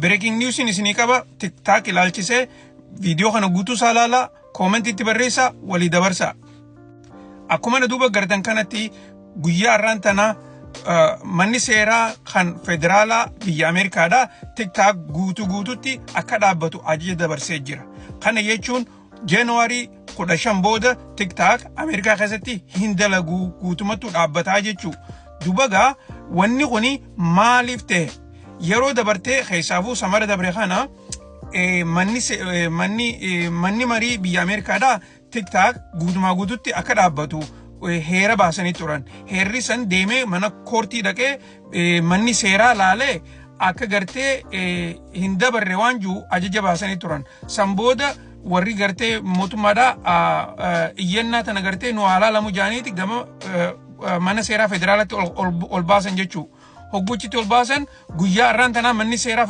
Breaking newsiin isinii qaba TikTok ilaalchisee. Viidiyoo kana guutuu isaa ilaalaa, commentiitti barreessaa, walii dabarsaa. Akkuma na duuba gartan kanatti, guyyaa har'aan tana manni seeraa kan federaalaa biyya Ameerikaadhaa TikTok guutuu guututti akka dhaabbatu ajaja dabarsee jira. Kana jechuun January 15 booda TikTok Ameerikaa keessatti hin dalaguu, guutummattuu dhaabbataa jechuu. Dubagaa wanni kuni maaliif ta'e? Yeroo dabartee keessaafuu samara dabre kana manni manni manni marii biyya Ameerikaadhaa TikTok guutumaa guututti akka dhaabbatu heera baasanii turan. Heerri san deemee mana koortii dhaqee manni seeraa laalee akka gartee hin dabarre waan jiru ajaja baasanii turan. San booda warri gartee mootummaadhaa iyyannaa tana gartee nu haa laalamu jaaniiti gama mana seeraa federaalatti ol baasan jechuu. Hogguchitti ol baasan, guyyaa har'aan tanaa manni seeraa